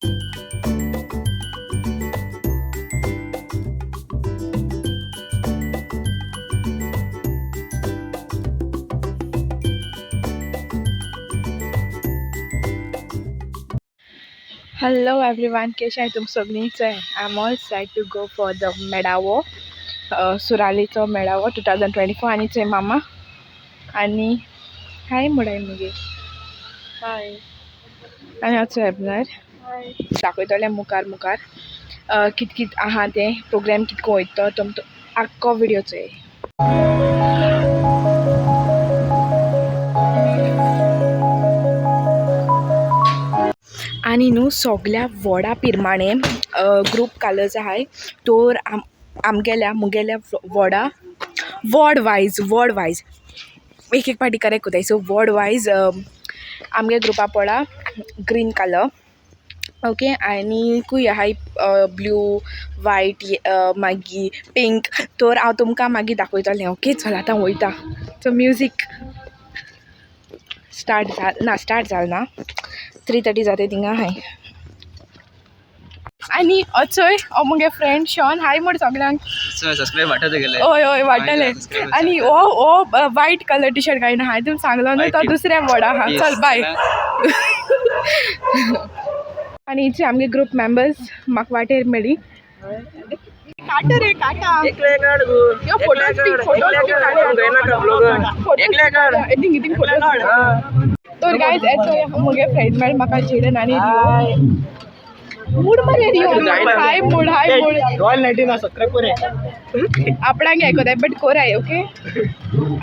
Hello everyone, केशे तुम सगळीं? चोय, I am all set to go for the मेळावो, सुरालीचो मेळावो 2024. आनी चोय मामा आनी हाय मुडाय मुगे. हाय. आनी हांव एबनर दाखयतलें मुखार मुखार कित कित आहा तें, प्रोग्राम कितको वयता तो आख्खो विडियो चोय. आनी न्हू सोगल्या वॉर्डा पिरमाणे ग्रूप कलर्स आहाय, तर आमगेल्या मुगेल्या वॉर्डा वॉर्ड वायज, वॉर्ड वायज एक एक पाटी करेक्ट कोताय. सो वॉर्ड वायज आमगे ग्रुपा पडा ग्रीन कलर, ओके, आनी खूंय आहाय ब्लू, वायट, मागीर पिंक. तर हांव तुमकां मागीर दाखयतलें. ओके, चल आतां वयता. सो म्युजीक स्टार्ट जाल ना? स्टार्ट जाल ना, 3:30 जाता थिंगा आहाय. आनी अचोय हो मुगे फ्रेंड शॉन, हाय म्हण सगल्यांक. सबस्क्रायब वाटत गेले. हय हय, वाडटले. आनी हो हो वायट कलर टी शर्ट घायना, हांवें तुमकां सांगलो न्हू, तो दुसऱ्या वॉर्डा आहा. चल बाय. आनी हिचे आमगे ग्रुप मेंबर्स म्हाका वाटेर मेळ्ळी. काटा रे काटा, यो फोटो, फोटो, फोटो, फोटो. तर गायज, येचो मुगे फ्रेंड मेळ म्हाका, जेडन आनी रियो. मूड मरे रियो, हाय मूड, हाय मूड. रॉयल 19 सबस्क्राईब करे. आपणाक आयकोताय बट कोराय. ओके,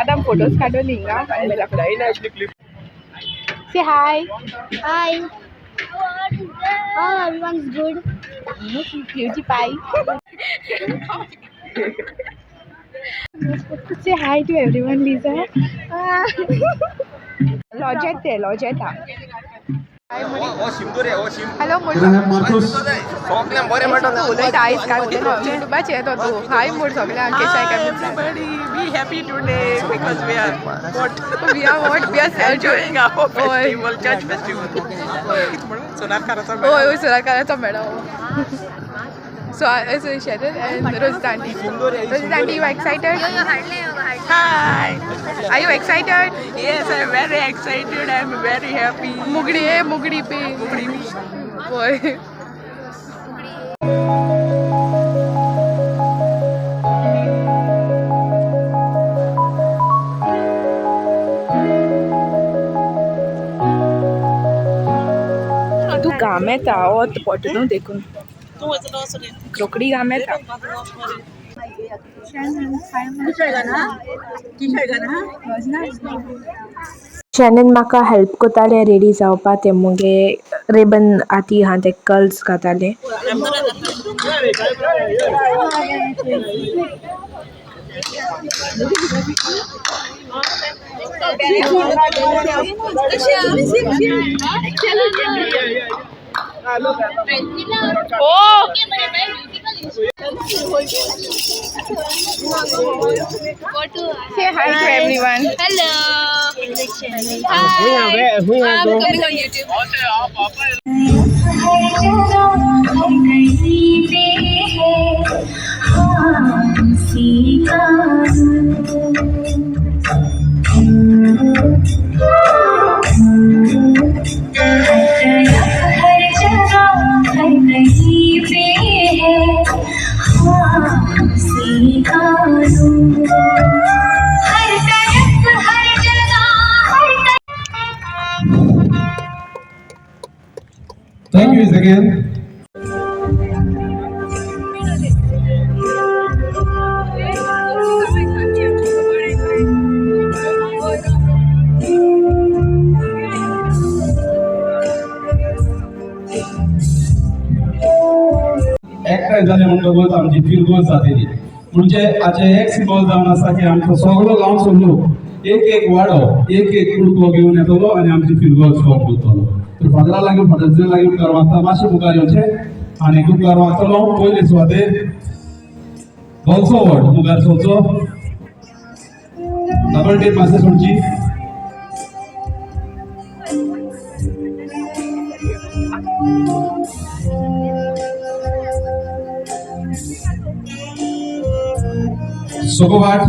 आतां फोटोज काडून हिंगा आनी दाखयता. Say hi. Hi. Oh, everyone's good. Cutie pie. Say hi to everyone, Lisa. लॉजेत लॉजेता. हॅलो. उलयता आयज काय उलयता युट्यूबाचेर येतो तूं. हाय म्हूण सगळ्यांक, केशाय काय? Everybody be happy today because we are what? We are what? We are enjoying our festival, church festival. सोनारकाराचा. होय होय, सुराकाराचो मेळो. So so Sheryl and Rosita aunty. Rosita aunty, you excited? Hi. Are you excited? Yes, I'm very excited. I'm very happy. Mugdi ए मुगडी पे मुगडी. होय. तूं घाम येता वत पोट न्हू देखून रोकडी घाम येता. शॅनन म्हाका हेल्प कोतालें रेडी जावपा. तें मुगे रिबन आती आहा ते curls घातालें. Oh! Say hi to everyone. Hello. Hi. I'm coming on YouTube. हर कहीं पे है हाँ हर तरफ, हर जगह, हर कहीं पे है हाँ हर तरफ, हर जगह, हर Thank you again. एकठांय जाले म्हणटकूच आमची फिरगोज जातली. म्हणजे हाचे एक सिंबॉल जावन आसा की आमचो सगळो गांवचो लोक एक एक वाडो, एक एक कुडको घेवन येतलो आनी आमची फिरगोज फॉर्म करतलो. तर फादरा लागीं, फादर लागीं उपकार मागता, मातशें मुखार येवचें आनी उपकार मागतलो. पयले सुवातेर गोलसो वॉर्ड मुखार सरचो. डबल टेप मातशें सोडची. सोकोबाट.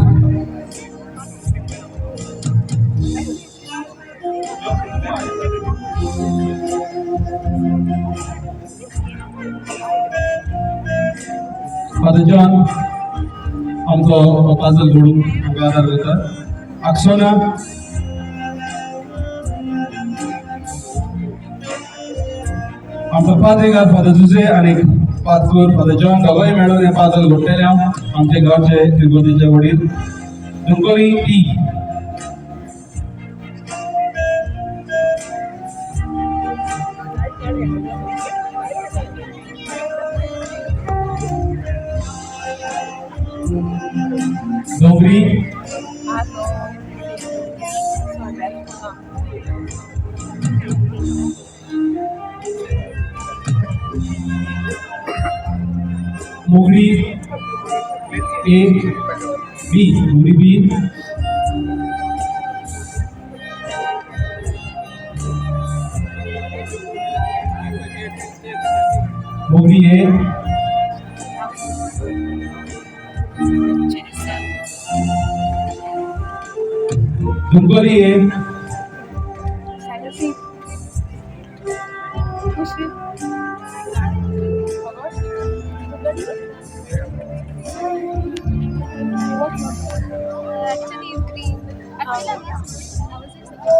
फादर जॉन आमचो पाजल जोडून आमकां आदार करता. अक्षोना. आमचो पाद्रीगार फादर जुजे आनी पादकूर फादर जॉन दोगोय मेळून हें पाजल घडटलें. आमचे गांवचे तिरुपतीचे वडील. धुंकोली टी. डोंगरी. मोगरी ए बी. मोगरी बी. मोगरी ए. धुंकोली ए.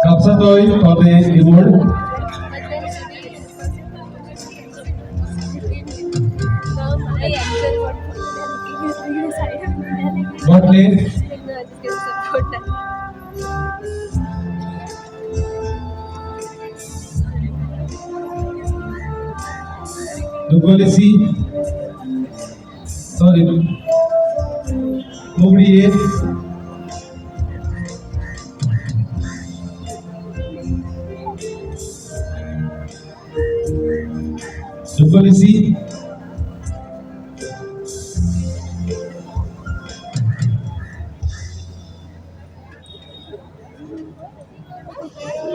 कापसातोय तोते इमोड. बोटले. धुंकोली सी, सॉरी, मोगरी ए. धुंकोली सी.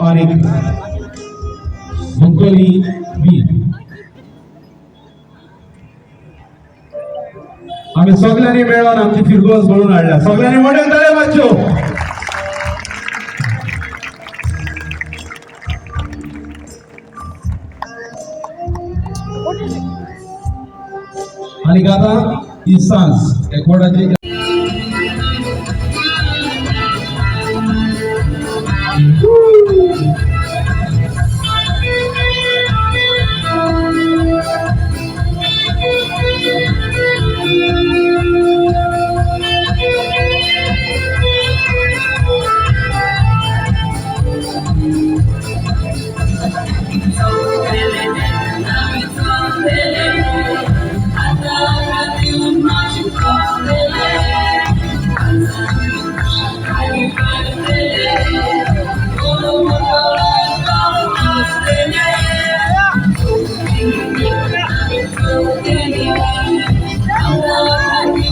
आणि धुंकोली बी. आम्ही सगळ्यांनी मेळून आमची फिरगोज घडून हाडल्या. सगळ्यांनी मोठ्यान टाळयो मारच्यो. आनी आतां ही सांज एकवटाची.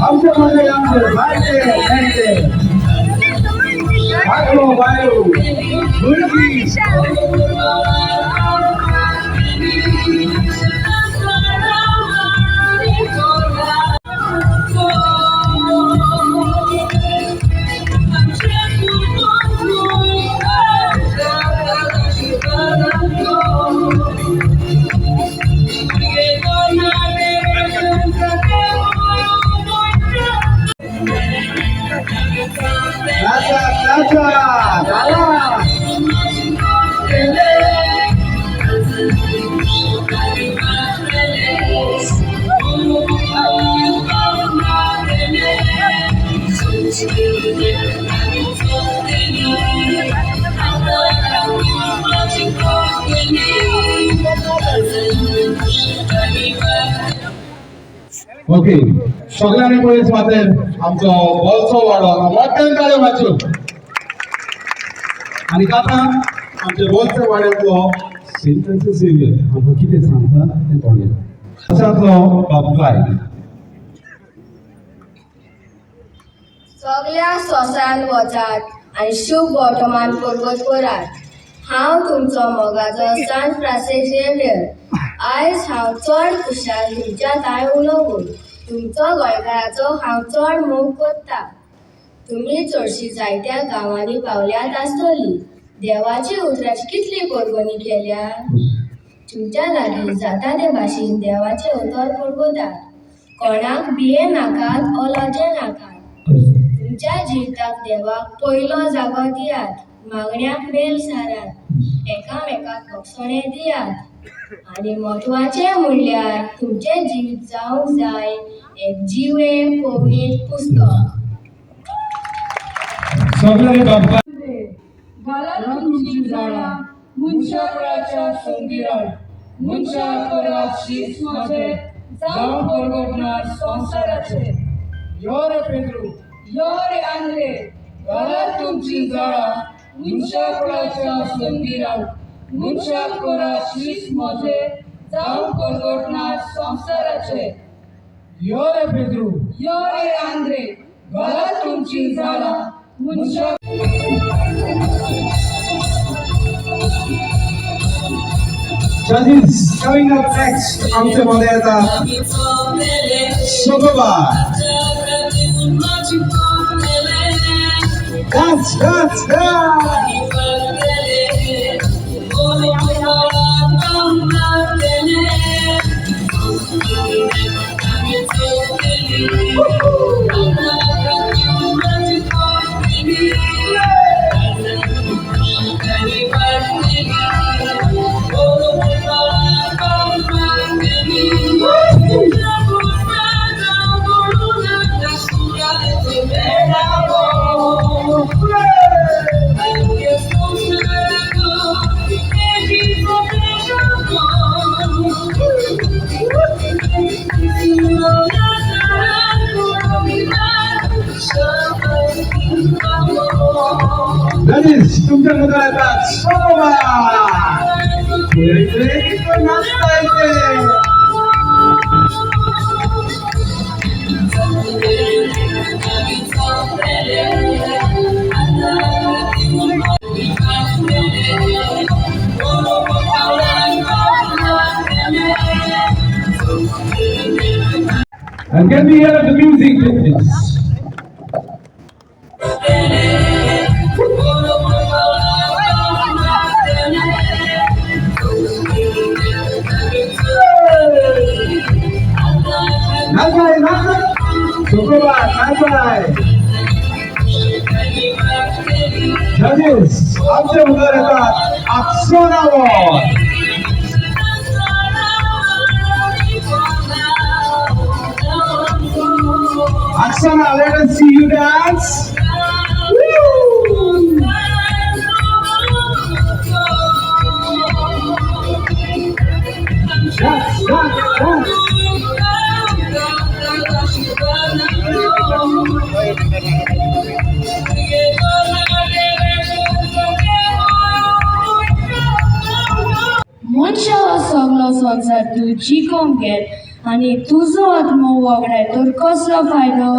आमच्या मध्ये आमचे बायले नेणटे, बायलो, बायलो, भुरगीं. नाचा नाचा झाला. ओके, सगळ्यांनी पळयत मातेर आमचो बोलसो वाडो. मोठ्यान टाळयो मारच्यो. आनी आतां आमच्या बोलसे वाड्यांतलो सेंट फ्रांसीस झेवियर आमकां कितें सांगता तें पळोवया. अशांतलो बाबकाय. सगळ्या सोंसान वचात आनी शुभ वर्तमान परगट करात. हांव तुमचो मोगाचो सान फ्रांसीस झेवियर. आयज हांव चड खुशाल तुमच्या थांय उलोवून. तुमचो गोंयकाराचो हांव चड मोग करता. तुमी चडशीं जायत्या गांवांनी पावल्यात आसतली. देवाची उतराची कितली परगणी केल्या. तुमच्या लागीं जाता ते भाशेन देवाचें उतर परगतात. कोणाक भिये नाकात ओ लजे नाकात. तुमच्या जिविताक देवाक पयलो जागो दियात. मागण्याक मेल सारात. एकामेकाक भोगसणें दियात. आनी म्हत्वाचें म्हणल्यार तुमचें जिवीत जावंक जाय एक जिवें पवित्र पुस्तक. सगळे बाबा. घालात तुमची झाडां मनशाकुळाच्या संदिरात, मनशा करात शीस म्हजें, जावं परवडणार संवसाराचें. यो रे पेद्रू. यो रे आंद्रे, घालात तुमची झाडां मनशाकुळाच्या संदिरात, मनशा करात शीस म्हजें, जावं परवडणार संवसाराचें. यो रे पेद्रू. यो रे आंद्रे, घालात तुमची झाडां मनशा Judges, coming up next, आमचे मध्ये येता सोगोबा. Dance, dance, dance. Judges, तुमच्या मुखार येतात सोगोबा. इकडे नाचता इथे. And can we hear the music, please? नाचाय, नाचाय. शुक्रवार, नाचाय. Judges, आमच्या मुखार येतात Akshara ward. Aksana, let us see you dance. Woo! Dance, dance, dance. मनशा हो सगलो संवसार तूं जिखोवंक घेत आनी तुजो आत्मो वगडायत तर कसलो फायदो?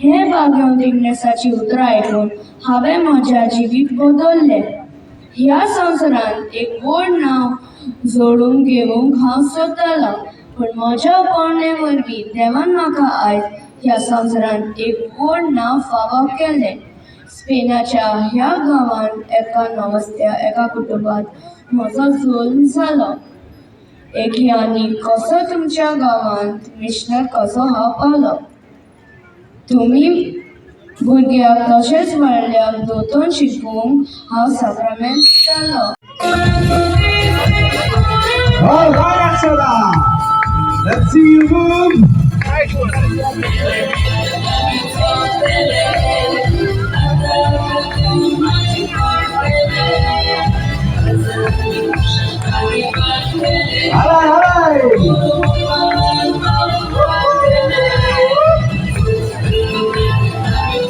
हें भाग्यवंत इग्नेसाची उतरां आयकून हांवें म्हज्या जिवीत बदल्लें. ह्या संवसारांत एक व्हड नांव जोडून घेवंक हांव सोदतालों, पूण म्हज्या पोरणे वरवीं देवान म्हाका आयज ह्या संवसारांत एक व्हड नांव फावो केलें. स्पेनाच्या ह्या गांवांत एका नवस्त्या एका कुटुंबांत म्हजो जल्म जालो. एक आनी कसो तुमच्या गांवांत मिशनर कसो हांव पावलो. तुमी भुरग्याक तशेंच व्हडल्यांक दोतोन शिकूंक हांव साक्रामेंत जालो. All right, Aksana. Let's see you move. All right, all right.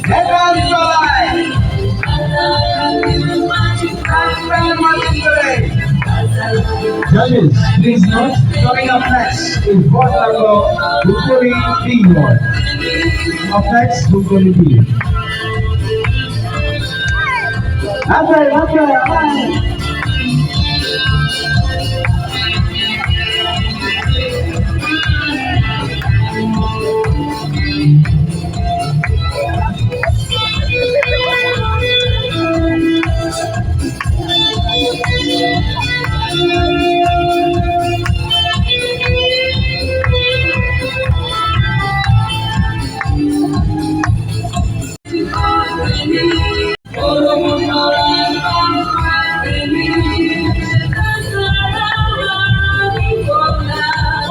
Head on right. Judges, please note, coming up next is ward number Bukuri B ward. Up next, Bukuri B. That's right, that's right, all right.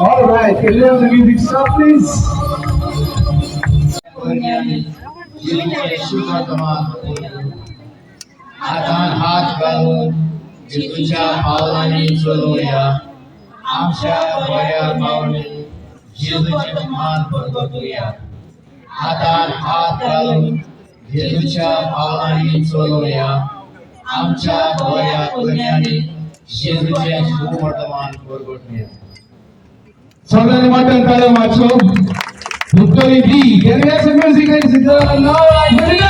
All right, can you have the music stop, please? हातान हात घालून जेजूच्या पावलांनी चलोवया, आमच्या बऱ्या पावली जेजूचे मान परगटुया. हातान हात घालून जेजूच्या पावलांनी चलोवया, आमच्या बऱ्या करण्यांनी जेजूचे सुवर्तमान परगटुया. सगळ्यांनी मोठ्यान टाळ्यो मारच्यो. Victory B. Can we have some music, ladies and gentlemen? All right, here we go.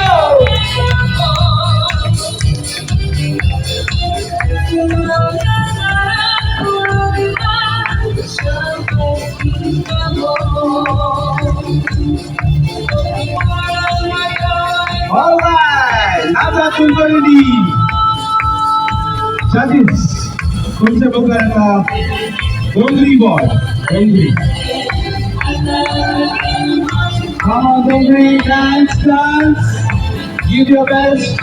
All right, नाचा तुमचं डी. जजेस, तुमच्या मुखार येता डोंगरी बॉय, डोंगरी. Come on, Dongri, dance, dance. Give your best.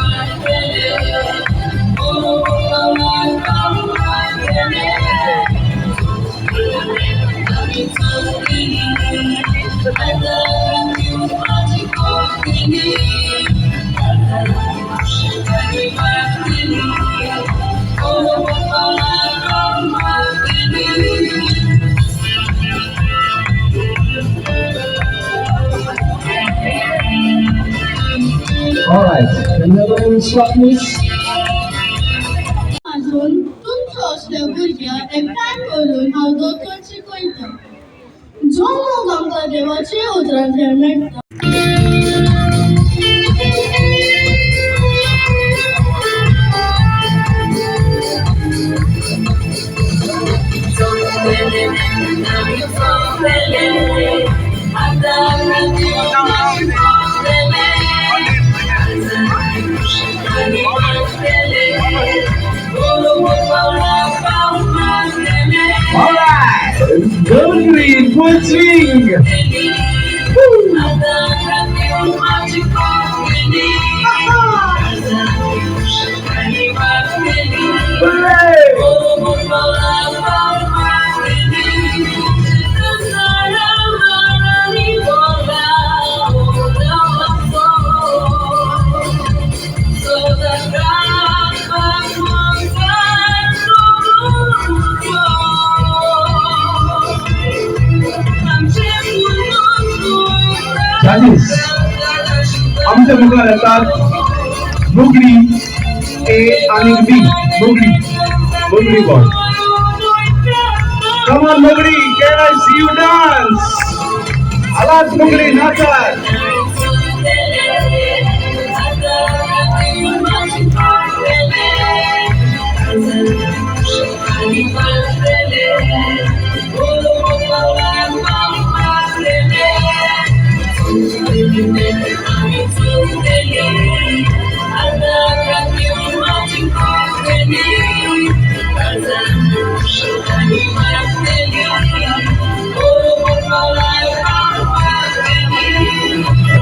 All right, can we have a little stop, please? अजून तुमचो असल्या भुरग्यांक एकठांय करून हांव दोतोर शिकयतां. जो मोग आमकां देवाच्या उतरांतल्यान मेळटा. All right, Dongri in full swing. Woo. Hooray! Judges, आमच्या मुखार येतात मुगडी ए आणि बी. मुगडी, मुगडी ball. Come on, Mugdi, can I see you dance? आलात मुगडी, नाचात.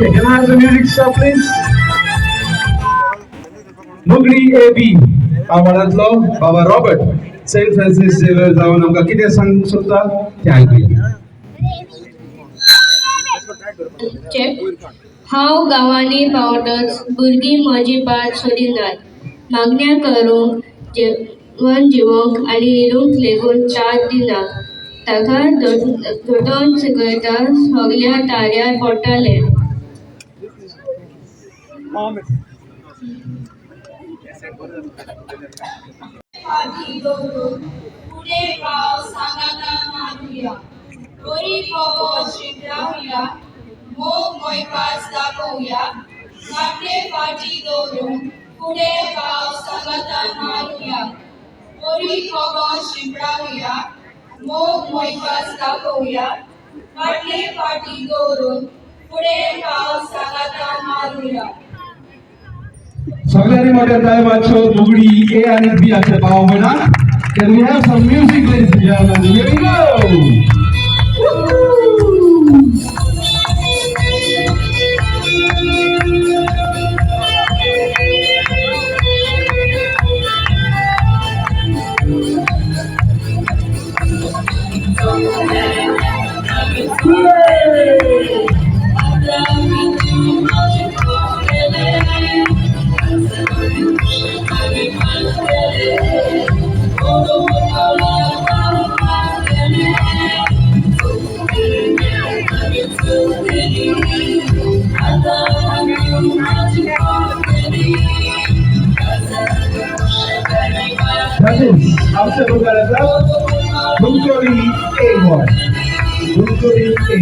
Okay, can I have the music stop, please? Mugdi A B वॉर्डांतलो Baba Robert Saint Francis Xavier जावन आमकां कितें सांगूंक सोदता तें आयकुया. हांव गांवांनी पावतच भुरगीं म्हजी पाट सोडिनात. मागण्या करूंक, जेवण जेवंक आनी न्हिदूंक लेगून साथ दिना. ताका दोतोन शिकयता सगल्या ताऱ्यार पडटालें. फाटी दवरून फुडें पावल सांगातान मारुया, बरी खबर शिंपडावया, मोग मोयपास दाखोवया. फाटले फाटी दवरून फुडें पावल सांगातान मारुया, बरी खबर शिंपडावया, मोग मोयपास दाखोवया. फाटले फाटी दवरून फुडें पावल सांगातान मारुया. सगळ्यांनी मोठ्या टाळयो मारच्यो मुगडी ए आनी बी हाचे भाव भयणां. Can we have some music, ladies and gentlemen? Here we go! Woo! आमच्या मुखार येता Dhantoli A ward. Dhantoli A.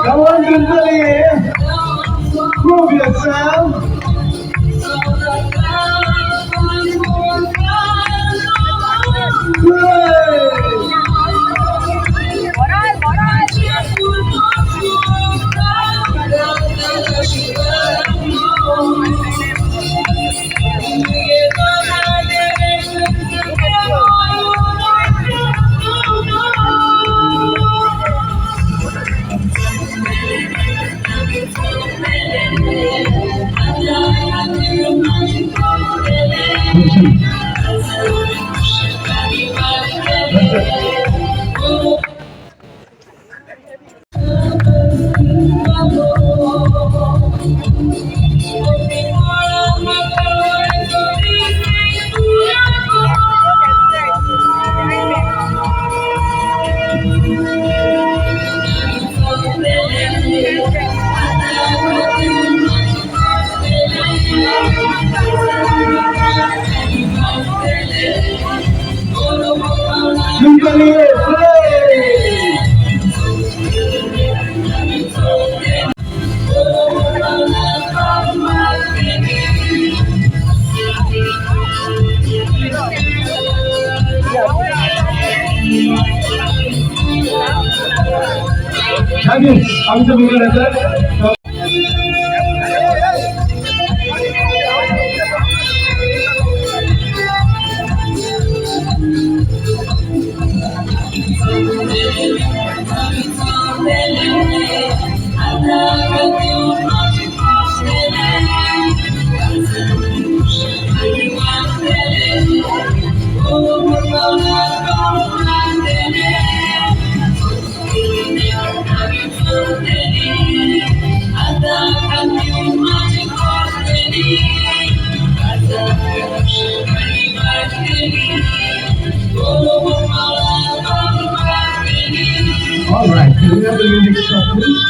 Come on, Dhantoli A. Prove yourself. Great. Dhantoli A, play. Judges, आमच्या मुखार येतात. All right, can we have the music stop, please?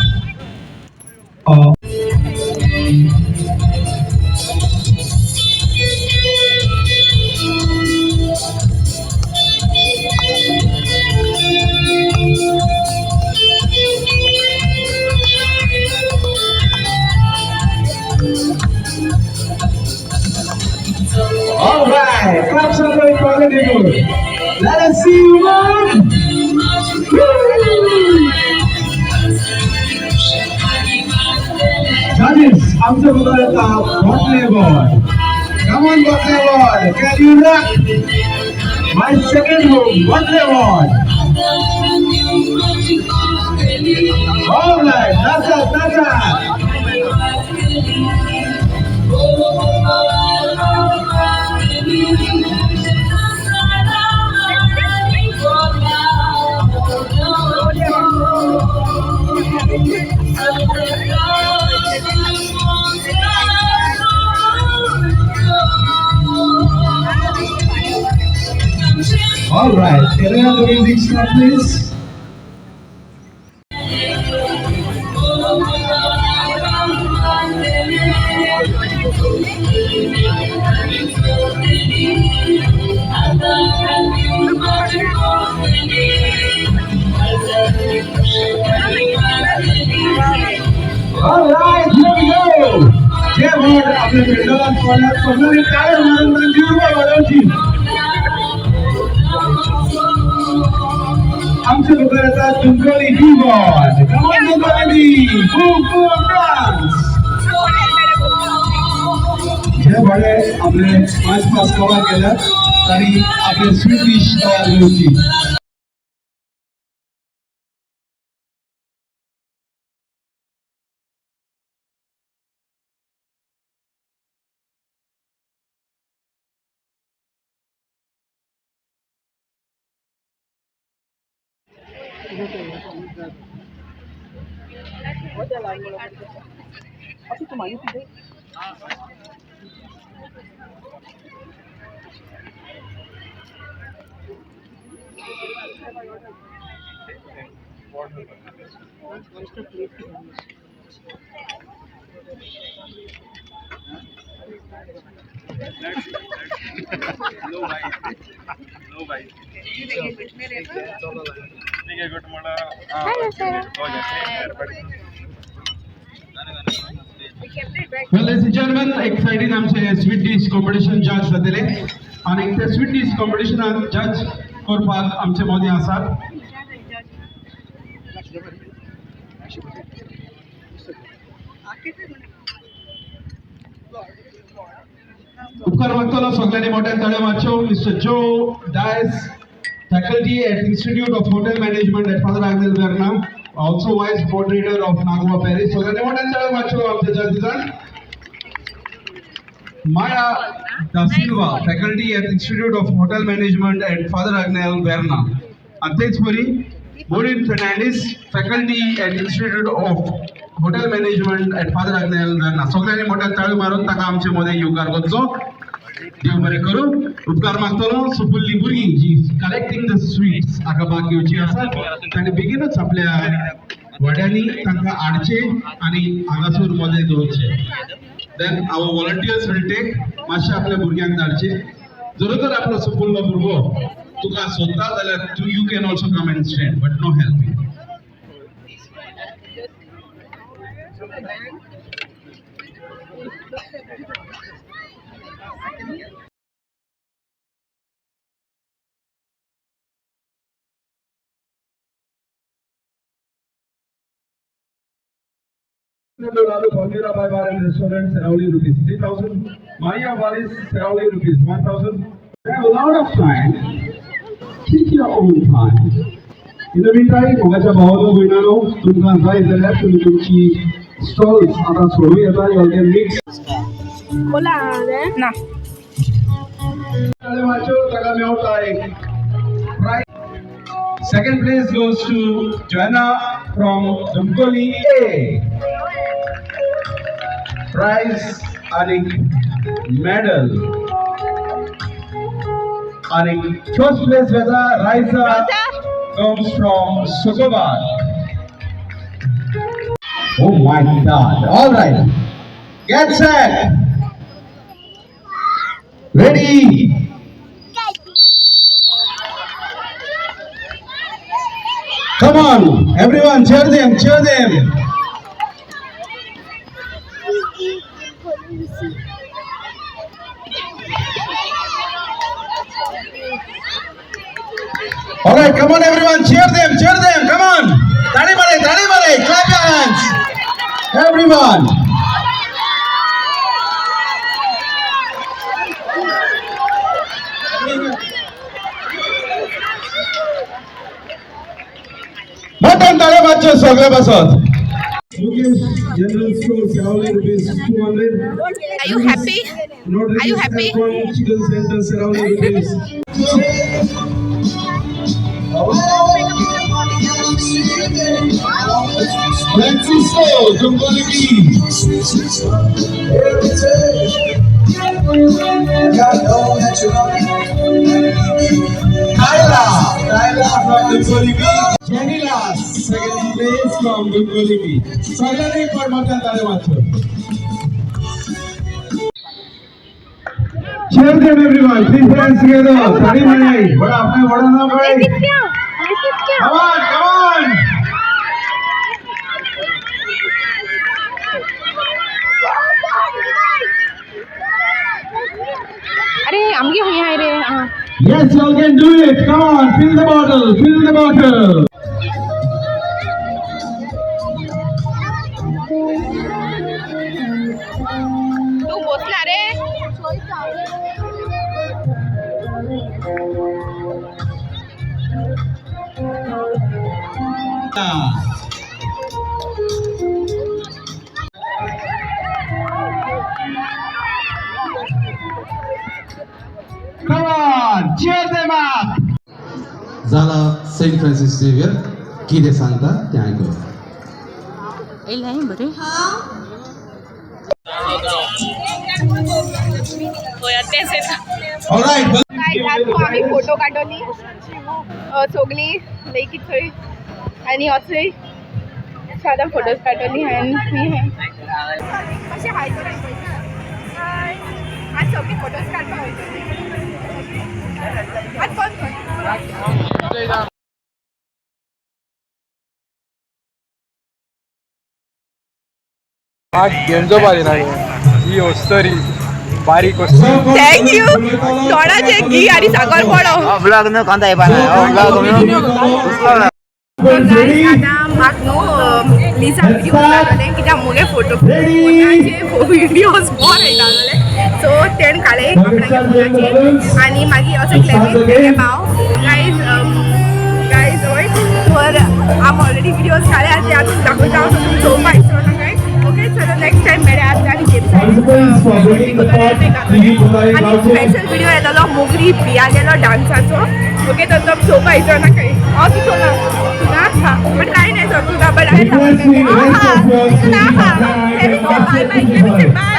All right, clap some very good. Let us see you move. Woo! Judges, आमच्या मुखार येता Bottle ward. Come on, Bottle ward. Can you rock? My second home, Bottle ward. All right, that's it, that's it. All right, can I have the music stop, please? All right, here we go. जे ward आपल्या पेंडोलात पडल्यात सगळ्यांनी टाळ्या मारून त्यांची उर्बा वाढवची. आमच्या मुखार येतात Dhantoli B ward. Come on, Dhantoli B. Boom, boom, dance. जे भाडे आपले पाच पाच कवा केल्यात आणि आपले स्वीट डिश तयार करची. Well, ladies and gentlemen, एक सायडीन आमचे स्वीट डिश कॉम्पिटिशन जज जातले आनी ते स्वीट डिश कॉम्पिटिशनाक जज करपाक आमचे मदीं आसात. उपकार मागतलो सगळ्यांनी मोठ्यान ताळयो मारच्यो. Mister Joe Dias, faculty at Institute of Hotel Management at Father Agnel Verna, also vice moderator of Nagwa Paris. सगळ्यांनी मोठ्यान ताळयो मारच्यो आमच्या जजीसान. Maya Da Silva, faculty at Institute of Hotel Management at Father Agnel Verna. आणि तेच परी Maureen Fernandes, faculty at Institute of Hotel Management at Father Agnel Verna. सगळ्यांनी मोठ्यान ताळयो मारून ताका आमचे मदें येवकार करचो. देव बरें करूं. उपकार मागतलो. सुपुल्ली भुरगीं जी कलेक्टिंग the sweets हाका भाग घेवची आसा, तांणी बेगीनूच आपल्या वाड्यांनी तांकां हाडचे आनी हांगासर मदें दवरचे. Then our volunteers will take. मातशें आपल्या भुरग्यांक धाडचे. जर तर आपलो सुपुल्लो भुरगो तुका सोदता जाल्यार तूं, you can also come and stand, but no helping. Palmyra by Bar and Restaurant, Serauli, ₹3,000. Maya Valis, Serauli, ₹1,000. We have a lot of time. Take your own time. In the meantime, मोगाच्या भावानो भयणानो, तुमकां जाय जाल्यार तुमी तुमची stalls आतां सोडूं येता. You can mix. ना. ताका मेवता एक. Second place goes to Joanna from Dhumkoli A. Prize आणि medal. आणि first place वेता Raisa comes from Sukobar. Oh my God. All right. Get set. Ready. Come on, everyone, cheer them, cheer them. All right, come on, everyone, cheer them, come on. ताळी मारे, ताळी मारे, clap your hands. Everyone. मोठ्यान ताळे मारच्यो सगळे बसत. Mukesh General Store, Seraulim, ₹200. Are you happy? Are you happy? Chicken Center, Seraulim, Francisco, Dungoli B. Every day. God know that you love me. Kyla, Kyla from Dungoli B. Janila, second place from Dungoli B. सगळ्यांनी पण मोठ्यान ताळे मारच्यो. Cheer them, everyone. Please hands together. ताळी माराय. बडा आपणे वडा ना भाई. Come on, come on. अरे, आमगे हुई आहे रे हा. Yes, you all can do it. Come on, fill the bottle, fill the bottle. तू बसला रे. Come on, cheer them up. जाला सेंट फ्रांसीस झेवियर कितें सांगता तें आयकूया. येयलें बरें. तेच येता. All right. आम्ही फोटो काडली सोगली लई थंय आनी अथंय. सो आतां फोटोज काडटली आनी कशें हाय हाय. आज सगळीं फोटोज काडपाक वयतली. आज कोण कोण ही वस्तरी बारीक वस्तू. Thank you. तोंडाचे घी आनी साकर पडो. ब्लॉग न्हू कोणता आतां म्हाका न्हू लिजा व्हिडियो लागलें कित्याक मुगे फोटो फोनाचे व्हिडियोज बोर येताले, सो तेणें काडले आपणागे फोनाचेर आनी मागीर असो क्लॅमीन तेगे भाव. गायज गायज वय तर हांव ऑलरेडी व्हिडियोज काडले आनी ते आतां दाखयता हांव, सो तुमी चोवपा इसरो नाकाय. ओके, चलो नेक्स्ट टायम मेळया आनी गेम्स आनी स्पेशल व्हिडिओ येतलो मोगरी बिया गेलो डान्साचो. ओके, तर तो चोवपा इसरो नाकाय. हांव तितू ना तुका हा बट कांय नाही सर तुका बट हांवें bye bye bye bye.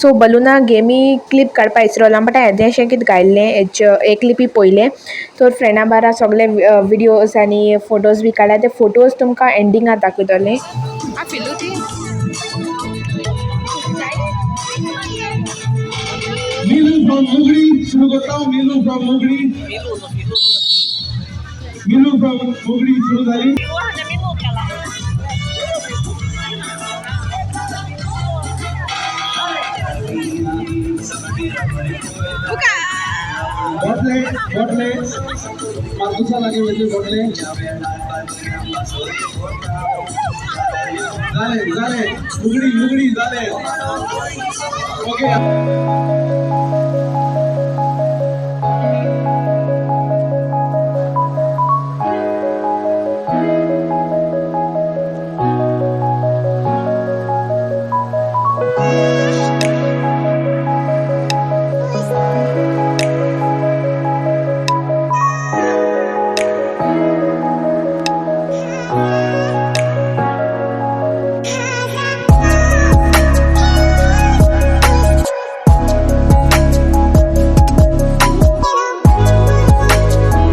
So बलुना गेमी क्लिप काडपा इसरोलां बट हांवें येदेशें कितें गायल्लें हेच एक क्लिपी पयलें. तर फ्रेंडा बारा सगळे विडियोज आनी फोटोज बी काडल्या, ते फोटोज तुमकां एंडिंगा दाखयतलें. মিলু ফ্রম মুগড়ি শুরু করতাম. মিলু ফ্রম মুগড়ি, মিলু ফ্রম মুগড়ি শুরু झाली. बोटले बोटले मार्कुसा लागे वयतले बोटले. झाले झाले मुगडी मुगडी झाले. Okay.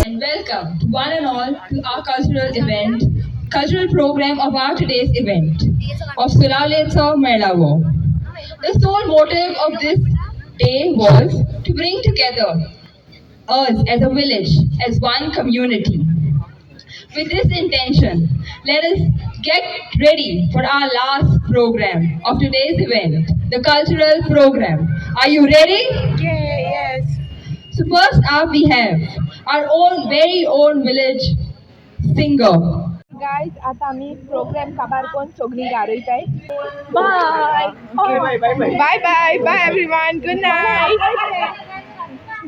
And welcome to one and all to our cultural event, cultural program of our today's event of Sulaletso Melavo. The sole motive of this day was to bring together us as a village, as one community. With this intention, let us get ready for our last program of today's event, the cultural program. Are you ready? Yes. So first up we have our own very own village singer. Guys आतां आमी programme काबार कोन्न सगळीं घार वयताय. Bye bye bye bye everyone. Good night,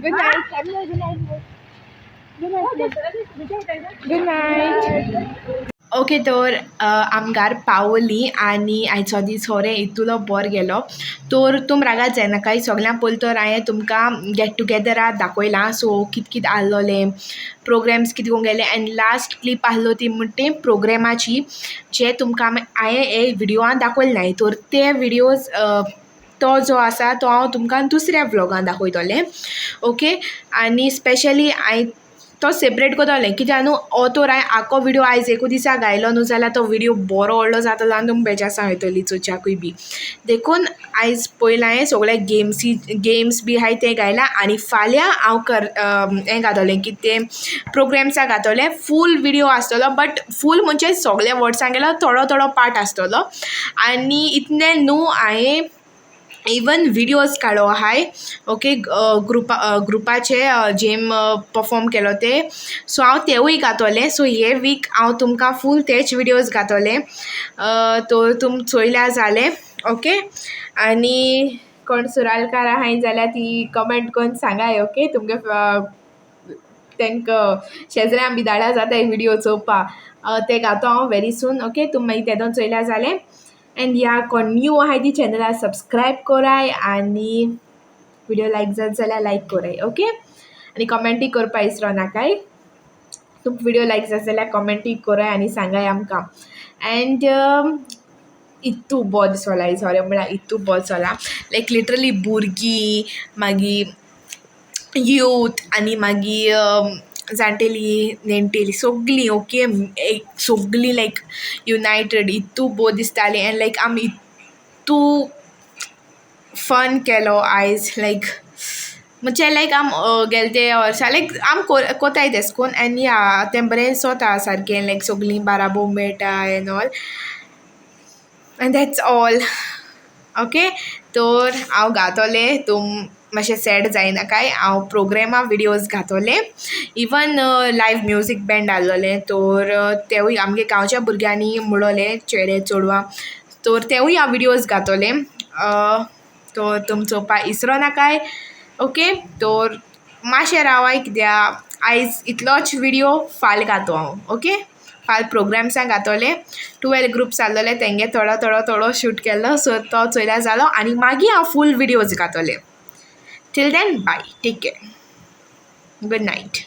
good night, good night. Okay, तर आमगार पावली आनी आयचो दीस खरें इतलो बरो गेलो. तर तुम रागार जायनाकाय, सगळ्यां पयलीं तर हांवें तुमकां गेट टुगेदराक दाखयलां. सो कित कित आहलोलें, प्रोग्राम्स कितें करूंक गेले आनी लास्ट क्लिप आहलो ती म्हणटा ती प्रोग्रामाची, जे तुमकां हांवें हे विडियोआन दाखयलें नाय. तर ते विडियोज तो जो आसा तो हांव तुमकां दुसऱ्या व्लॉगान दाखयतलें. ओके, आनी स्पेशली हांवें तो सेपरेट करतलें कित्याक न्हू हो तर हांवें आख्खो विडियो आयज एकू दिसा गायलो न्हू जाल्यार तो विडियो बरो व्हडलो जातलो आनी तुमकां बेजासां वयतली चोवच्याकूय बी. देखून आयज पयलीं हांवें सगळे गेम्सी गेम्स बी आहाय ते गायला आनी फाल्यां हांव कर हें घातलें कितें तें प्रोग्राम्सा घातलें. फूल विडियो आसतलो बट फूल म्हणजे सगळे वर्ड्सां गेलो थोडो थोडो पार्ट आसतलो. आनी इतलें न्हू हांवें इवन विडियोज काडलो आहाय. ओके, ग्रुपा ग्रुपाचे जेम पफॉर्म केलो ते, सो हांव तेवूय घातोलें. सो हे वीक हांव तुमकां फूल तेच विडियोज घातोलें, तो तुम चोयल्या जालें. ओके, आनी कोण सुरालकार आहाय जाल्यार ती कमेंट करून सांगाय. ओके, तुमगे तेंकां शेजऱ्यां बी धाडल्या जाता विडियो चोवपा, ते घातो हांव व्हेरी सून. ओके, तुमी मागीर तेदोन चोयल्या जालें. एंड या कोण न्यू आहाय ती चॅनला सबस्क्रायब कोराय आनी विडियो लायक जात जाल्यार लायक कोराय. ओके, आनी कमेंटूय करपा इसरो नाकाय. तुमकां विडियो लायक जात जाल्यार कमेंटूय कोराय आनी सांगाय आमकां. एंड इतू बरो दिसोला आयज, खरें म्हळ्यार इतू बरो दिसोला, लायक लिटरली भुरगीं मागीर यूथ आनी मागीर जाणटेलीं नेणटेलीं सोगलीं ओके एक सोगलीं लायक युनायटेड इतू बोर दिसतालें एन्ड लायक आमी इतू फन केलो आयज लायक म्हणजे लायक आम गेले ते वर्सा लायक आम कोताय तेशें कोन्न एन्ड या तें बरें दिसोता सारकें लायक सोगलीं बाराबो मेळटा and all and that's all. Okay, तर हांव गातोलें तूं मातशें सॅड जायनाकाय. हांव प्रोग्रेमा विडियोज घातोलें. इवन लायव म्युजीक बँड आहलोलें, तर तेवूय आमगे गांवच्या भुरग्यांनी मुणोलें चेडे चेडवां, तर तेवूय हांव विडियोज घातोलें. तर तुम चोवपा इसरो नाकाय. ओके, तर मातशें रावाय कित्या आयज इतलोच विडियो, फाल्यां घातो हांव. ओके, फाल्यां प्रोग्राम्सां घातोलें. 12 ग्रुप्स आहलोले, तेंगे थोडो थोडो थोडो शूट केल्लो, सो तो चोयल्यार जालो आनी मागीर हांव फूल videos घातोलें. Till then, bye, take care, good night.